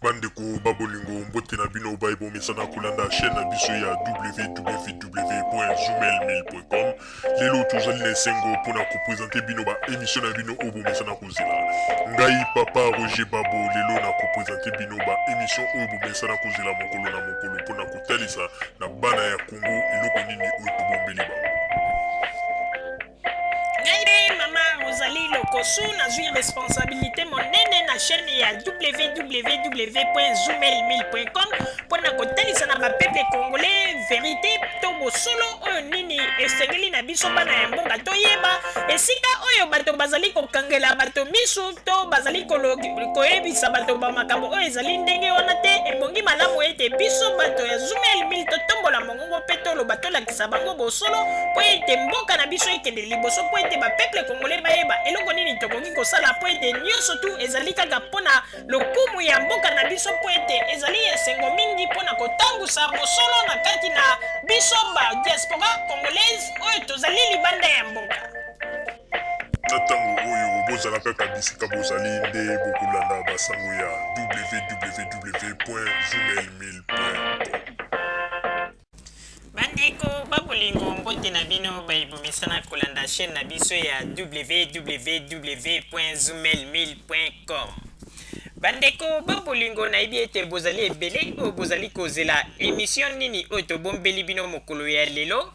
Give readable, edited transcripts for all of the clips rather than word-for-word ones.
Bandeko ba bolingo, mbote na bino baye bomesana kolanda chaîne na biso ya www.zoomail1000.com. Lelo tozali na esengo mpona kopresente bino ba émission na bino oyo bomesana kozela. Ngai papa Roger Babo lelo na kopresente bino ba émission oyo bomesana kozela mokolo na mokolo mpona kotalisa na bana ya Congo eloko nini oyo tobombeli bango. Ngai nde mama Rosalie Lokosu, nazwi responsabilité monene na chaîne ya www.zoomail1000.com mpo na kotalisa na bapeuple congolais verité to bosolo oyo nini esengeli na biso bana ya mboka toyeba esika oyo bato bazali kokangela bato misu to bazali koyebisa bato bamakambo oyo ezali ndenge wana te. Ebongi malamu ete biso bato ya Zoomail 1000 totombola mongongo mpe toloba, tolakisa bango bosolo mpo ete mboka na biso ekende liboso, mpo ete bapeuple congolais bayeba eloko nini tokoki kosala, mpo ete nyonso tu ezali kaka mpo na lokumu ya mboka na biso, mpo ete ezali esengo mingi mpo na kotambusa bosolo na kati na biso ba diaspora congolaise oyo tozali libanda ya mboka. Na ntango oyo bozala kaka bisika bozali nde bokolanda basango ya www.zoomail1000.com. Bandeko ba bolingo, mbote na bino baye bomesana kolanda chaîne na biso ya www.zoomail1000.com. Bandeko ba bolingo, nayebi ete bozali ebele oyo bozali kozela emission nini oyo tobombeli bino mokolo ya lelo.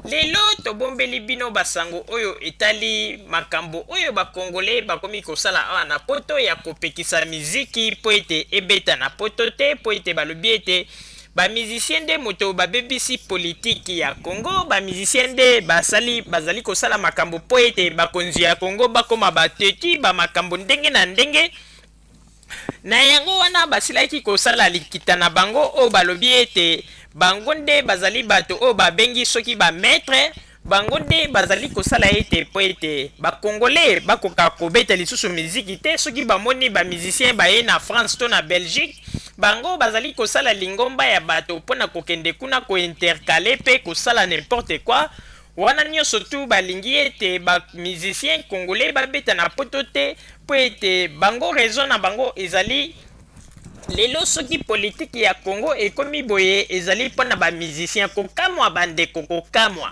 Lelo tobombeli bino basango oyo etali makambo oyo ba Congolais bakomi kosala awa na poto ya kopekisa miziki mpo ete ebeta na poto te, mpo ete balobi ete ba musiciens nde moto babebisi politiki ya Congo, ba musiciens nde basali bazali kosala makambo mpo ete bakonzi ya Congo bakoma ba teti ba makambo ndenge na ndenge. Na yango wana basilaki kosala likita na bango oyo balobi ete bango nde bazali bato oyo babengi soki ba maitre, bango nde bazali kosala ete mpo ete ba Congolais bakoka kobeta lisusu miziki te. Soki bamoni ba musiciens baye na France to na Belgique, bango bazali kosala lingomba ya bato mpo na kokende kuna ko intercaler mpe kosala n'importe quoi. Wana nionso tout balingi ete ba musiciens congolais babeta na poto te mpo ete bango raison na bango ezali lelo soki politique ya Congo ekomi boye ezali mpo na ba musiciens. Kokamwa ba ndeko, kokamwa.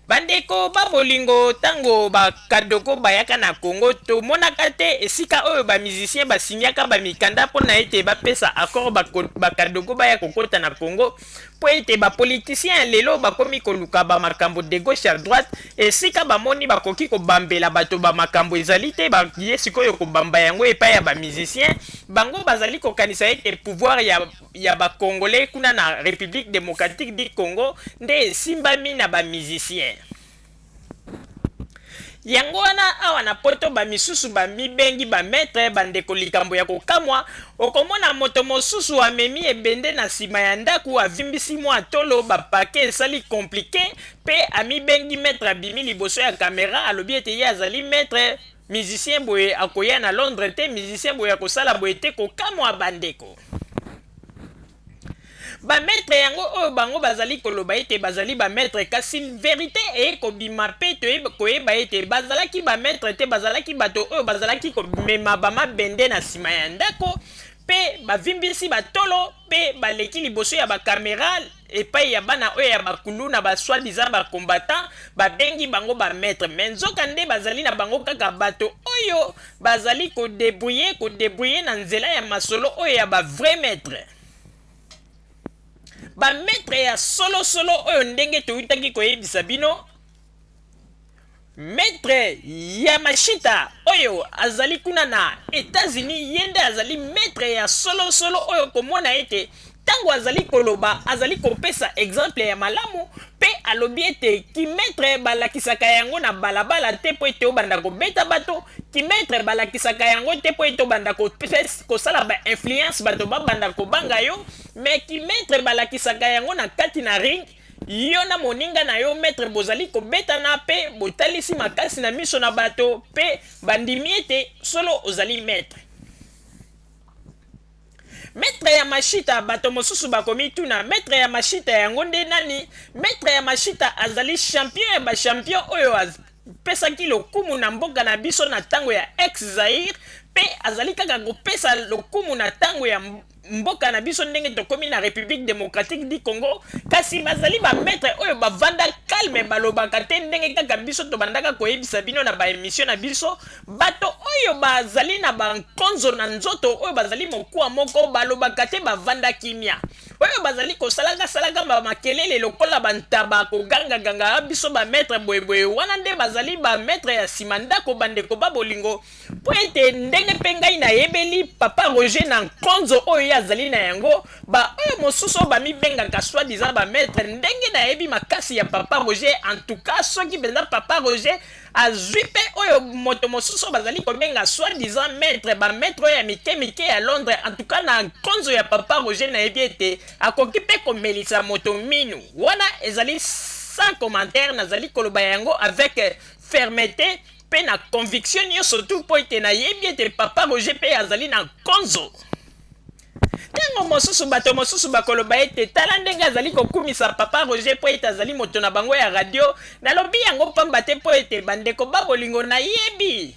Bandeko ba bolingo, tango ba Kadoko bayaka na Congo tomonaka te esika oyo ba musiciens ba signaka ba mikanda mpo na ete bapesa accord ba Kadoko baya kokota na Congo. Mpo ete ba politiciens ya lelo bakomi koluka ba makambo de gauche à droite, esika bamoni bakoki kobambela bato ba makambo ezali te, baye sikoyo kobamba yango epai ya ba musiciens. Bango bazali kokanisa ete pouvoir ya ya ba Congolais kuna na Republique democratique du Congo nde esimbami na ba musiciens. Yango wana awa na poto ba misusu ba mibengi ba maitre, ba ndeko likambo ya kokamwa, okomona moto mosusu amemi ebende na sima ya ndaku avimbisi mua tolo ba paquet esali complique pe amibengi maitre abimi liboso ya camera alobi ete ye azali maitre, musicien boye akoya na Londres te, musicien boye akosala boye te, kokamwa ba ndeko. Ba maitre yango oyo bango bazali koloba ete bazali ba maitre, kasi verite eye kobima pe toye koyeba ete bazalaki ba maitre te, bazalaki bato oyo bazalaki komema ba mabende na sima ya ndako pe bavimbisi ba tolo pe baleki liboso ya ba camera epai ya bana oyo ya ba kuluna ba soit disant ba combattants, babengi bango ba maitre mais nzoka nde bazali na bango kaka bato oyo bazali ko debrouiller ko debrouiller na nzela ya masolo oyo ya ba vrai maitre. Ba maitre ya solo solo oyo ndenge towutaki koyebisa bino, maitre Yamashita oyo azali kuna na Etats-Unis, ye nde azali maitre ya solo solo oyo komona ete tango azali koloba azali kopesa exemple ya malamu pe alobi ete ki maitre balakisaka yango na balabala te po ete obanda kobeta bato, ki maitre balakisaka yango te po ete obanda kosala ba influence bato babanda kobanga yo, mais ki maitre balakisaka yango na kati na ring, yo na moninga na yo maitre bozali kobetana pe botalisi makasi na miso na bato pe bandimi ete solo ozali maitre. Maitre Yamashita, bato mosusu bakomituna, Maitre Yamashita yango nde nani? Maitre Yamashita azali champion ya ba champion oyo. Apesaki lokumu na mboka na biso na tango ya ex Zaïre pe azali kaka kopesa lokumu na tango ya mboka na biso ndenge tokomi na Republique democratique du Congo. Kasi bazali ba maitre oyo bavanda calme, balobaka te ndenge kaka biso tobandaka koyebisa bino na ba emission na biso. Bato oyo bazali na bankonzo na nzoto, oyo bazali mokuwa moko, balobaka te, bavanda kimia. Oyo bazali kosalaka salaka ba makelele lokola ba ntaba, koganga ganga, biso ba maitre boye boye, wana nde bazali ba maitre ya sima ndako. Bandeko ba bolingo, mpo ete ndenge mpe ngai nayebeli papa Roger na nkonzo oyo ye azali na yango, ba oyo mosusu oyo bamibengaka soit disant ba maitre, ndenge nayebi makasi ya papa Roger, en tout cas soki mpenza papa Roger azwi mpe oyo moto mosusu oyo bazali kobenga soit disant maître, ba maître oyo ya mike mike ya Londres, en tout cas na nkonzo ya papa Roger nayebi ete akoki mpe komelisa moto minu. Wana ezali sans commentaire, nazali koloba yango avec fermeté mpe na conviction nyonso tu, mpo ete nayebi ete papa Roger mpe azali na nkonzo. Ntango mosusu bato mosusu bakoloba ete tala ndenge azali kokumisa papa Roger mpo ete azali moto na bango ya radio. Nalobi yango pamba te, mpo ete bandeko ba bolingo, nayebi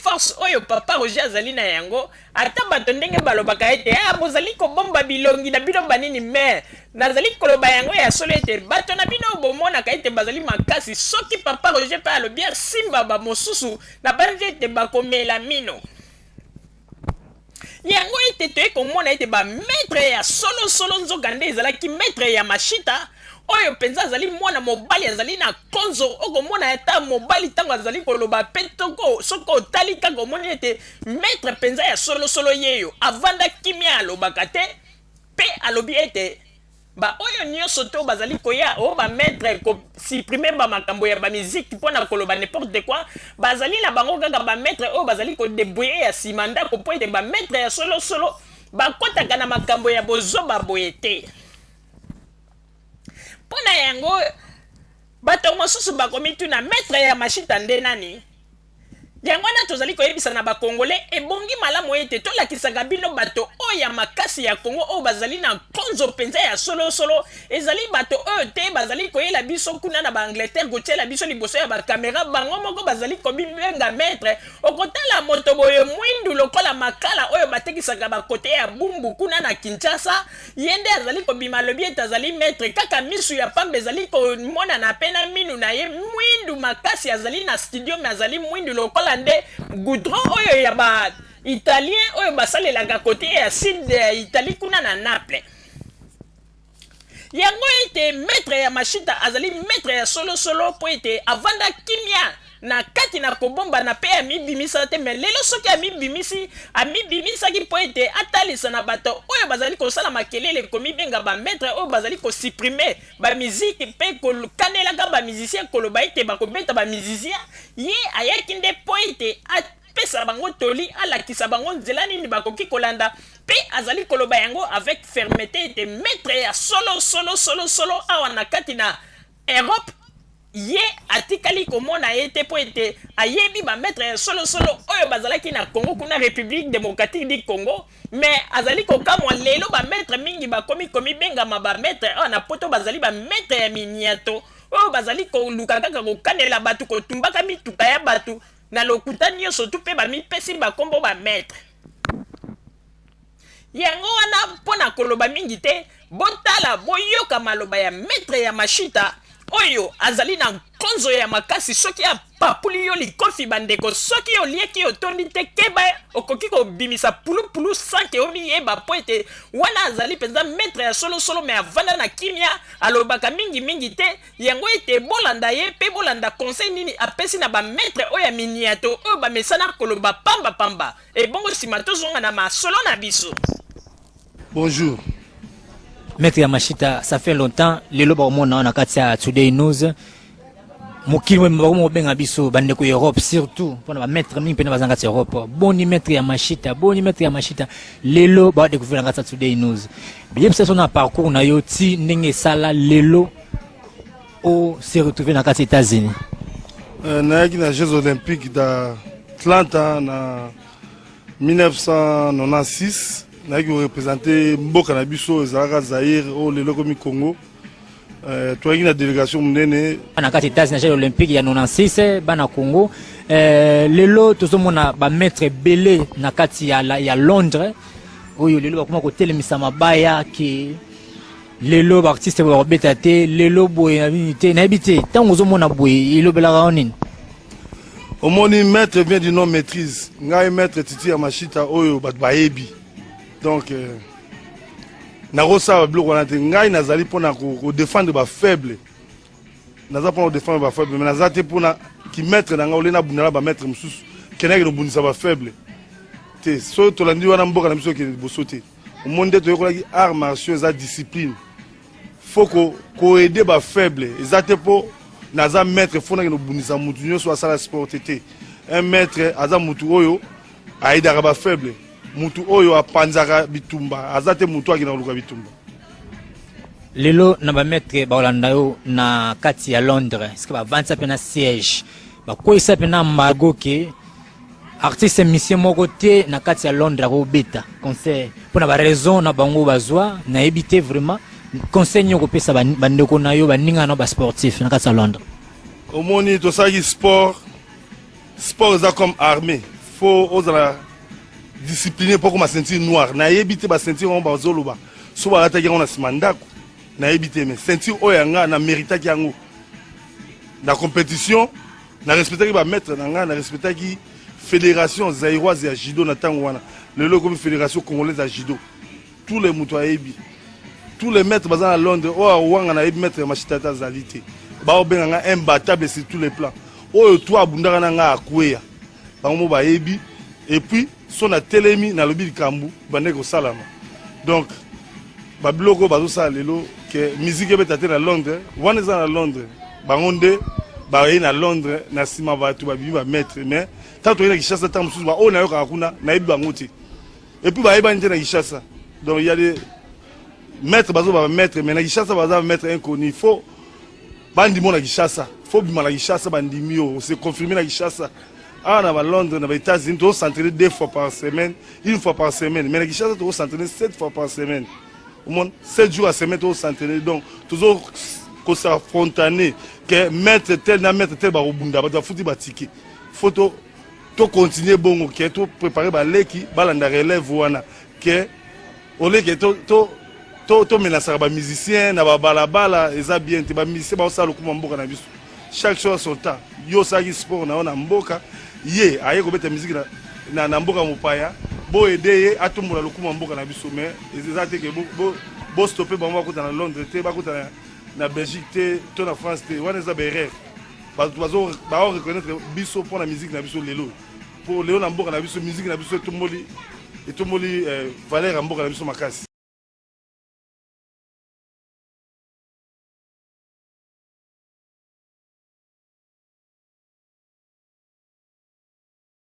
force oyo papa Roger azali na yango. Ata bato ndenge balobaka ete ah, bozali kobomba bilongi na bino banini, mais nazali koloba yango ya solo ete bato na bino bomonaka ete bazali makasi, soki papa Roger mpe alobi asimba bamosusu, nabanzi ete bakomela mino. Yango ete toye komona ete ba-maître ya solosolo nzoka nde ezalaki maître ya Mashita oyo mpenza azali mwana mobali, azali na konzo. Okomona ata mobali ntango azali koloba mpe toko soki otali kaka omoni ete maître mpenza ya solosolo yeyo avanda kimia, alobaka te, mpe alobi ete baoyo nyonso to bazali koya oyo bamaître kosupprimer bamakambo ya bamiziki mpo na koloba n'importe quoi, bazali na bango kaka bamaître oyo bazali kodébrouiller ya nsima ndako, mpo ete bamaître ya solosolo bakɔtaka na makambo ya bozoba boye te. Mpo na yango bato mosusu bakomituna: maître ya Mashita nde nani? Yango wana tozali koyebisa na bakongole, ebongi malamu ete tolakisaka bino bato oyo ya makasi ya Kongo, oyo bazali na nkonzo mpenza ya solosolo. Ezali bato oyo te bazali koyela biso kuna na baAngleterre, kotiela biso liboso ya bakamera, bango moko bazali kobibenga maître. Okotala moto boye mwindu lokola makala oyo batekisaka bakote ya Bumbu kuna na Kinshasa, ye nde azali kobima, alobi ete azali maître. Kaka misu ya pamba ezali komonana mpe na minu na ye mwindu makasi. Azali na studio, mais azali mwindu lokola nde goudron oyo ya ba italien oyo basalelaka kote ya sud ya Italie kuna na Naples. Yango ete maître ya Mashita azali maître ya solosolo, mpo ete avanda kimia na kati na kobombana mpe amibimisa te. Mais lelo soki amibimisi, amibimisaki mpo ete atalisa na bato oyo bazali kosala makelele, komibenga bamaître, oyo bazali kosupprimer bamiziki mpe kokanelaka bamusicien, koloba ete bakobeta bamusicien. Ye ayaki nde mpo ete apesa bango toli, alakisa bango nzela nini bakoki kolanda, mpe azali koloba yango avec fermeté ete maître ya solo solo solo solo awa na kati na Europe, ye atikali komona ye te, mpo ete ayebi bamaître ya solosolo oyo bazalaki na Congo kuna, République démocratique du Congo. Mais azali kokamwa lelo bamaître mingi bakomi komibengama bamaître awa na Poto, bazali bamaître ya miniato oyo bazali koluka kaka kokanela bato, kotumbaka mituka ya bato na lokuta nyonso tu, mpe bamipesi bakombo bamaître. Yango wana, mpo na koloba mingi te, botala, boyoka maloba ya maître ya Mashita oyo azali na nkonzo ya makasi. Soki apapuli yo likofi, bandeko, soki olieki otondi te, keba, okoki kobimisa pulupulu sans que omiyeba, mpo ete wana azali mpenza maître ya solosolo, mais avanda na kimia, alobaka mingimingi te. Yango ete bolanda ye mpe bolanda conseil nini apesi na bamaître oyo ya miniato oyo bamesana koloba pambapamba. Ebongo nsima tozonga na masolo na biso. Bonjour. Maître Yamashita, ça fait longtemps, lelo bakomona na kati ya Today News. Mokili mobimba bakoma kobenga biso bandeko ya Europe, surtout mpona bamaître mingi mpena baza na kati ya Europe: "Boni maître ya Mashita, boni maître ya Mashita?" Lelo badécouvrir na kati ya Today News. Biyebisa biso na parcours na yo ti ndenge esala lelo o se retrouver na kati ya États-Unis. Nayaki na Jeux olympiques d'Atlanta na 1996. Nayaki koreprésenter mboka na biso, ezalaka Zaire oyo lelo ekomi Congo. Toyaki na délégation monene. Na kati États-Unis, Jeux olympique ya 96, bana Congo. Lelo tozomona bamaître ebele na kati ya Londres oyo lelo bakoma kotelemisa mabaya ke lelo baartiste boye bakobeta te, lelo boye na nini te. Nayebi te, ntango ozomona boye, elobelaka yo nini? Omoni, maître vient du nom maîtrise. Ngai maître Titi ya Mashita oyo bato bayebi. Donc nakosala biloko wana te. Ngai nazali mpona kodéfendre bafaible, naza mpona kodéfendre bafaible, mais naza te mpona kimaître na ngai ole nabundana bamaître mosusu, kendaki nobundisa bafaible te. Soki tolandi wana, mboka na biso ekende liboso te. Omoni nde toyekolaki art martiaux, eza discipline. Faut koaider bafaible. Eza te mpo naza maître, faut nakende kobundisa mutu nyonso asala sport te. Te, un maître aza mutu oyo aaidaka bafaible, mutu oyo apanzaka bitumba, aza te mutu akenda koluka bitumba. Lelo na bamaître bakolanda yo na kati ya Londres, eske bavandisa mpe na siège, bakweyisa mpe na embargo ke artiste musicien moko te na kati ya Londres akobeta concert mpona baraison na bango bazwa? Nayebi te vraiment, conseil nini okopesa bandeko na yo, baninga na yo basportif na kati ya Londres? Omoni, tosalaki sport. Sport eza comme armée, faut ozala discipliné mpo koma ceinture noire. Nayebi te baceinture yango bazoloba, so balataki yango na nsima ndako, nayebi te. Mais ceinture oyo ya nga, na méritaki yango na compétition. Na respectaki bamaître na ngai, na respectaki Fédération zaïroise ya judo na ntango wana. Lelo ekomi Fédération congolaise ya judo. Tous les moto ayebi, tous les maîtres baza na Londres oyo awanga, nayebi maître ya Mashita te, azali te. Baobenga nga imbattable sur tous les plans. Oyo to abundaka na nga akweya, bango mo bayebi. Et puis so natelemi, nalobi likambo, bandeki kosalama. Donc babiloko oyo bazosala lelo ke musique ebeta te na Londres wana, eza na Londres, bango nde baye na Londres na nsima bato babimi bamaître. Mais ntango toyei na Kinshasa, ntango mosusu baoyo nayokaka kuna, nayebi bango te, et puis bayebani te na Kinshasa. Donc il y a des maîtres, bazoba bamaître, mais na Kinshasa baza bamaître inconnu. Il faut bandimo na Kinshasa, faut bima na Kinshasa, bandimi yo, se confirmer na Kinshasa. Awa na balondres, na baÉtats-Unis, tozos'entraîner deux fois par semaine, une fois par semaine, mais na Kinshasa tozos'entraîner sept fois par semaine. Omona, 7 jours à semaine tozos'entraîner. Donc tozo kos'affronter ke maître tel na maître tel bakobunda, bato bafuti batike. Faut to tocontinue bongo ke topréparer baleki, balanda relève wana, ke oleke tomenasaka bamusicien na babalabala, eza bien te. Bamusicien baosala lokuma mboka na biso. Chaque chose son temps. Yo osalaki sport na yo na mboka, ye aye kobeta musique na mboka mopaya. Boaider ye atombola lokuma mboka na biso. Mais eza te ke bostopper bango bakota na Londres te, bakota na Belgique te to na France te. Wana eza baerreur. Bato baoreconnaître biso mpo na musique na biso lelo, mpo lelo na mboka na biso, musique na biso etomboli valeur ya mboka na biso makasi.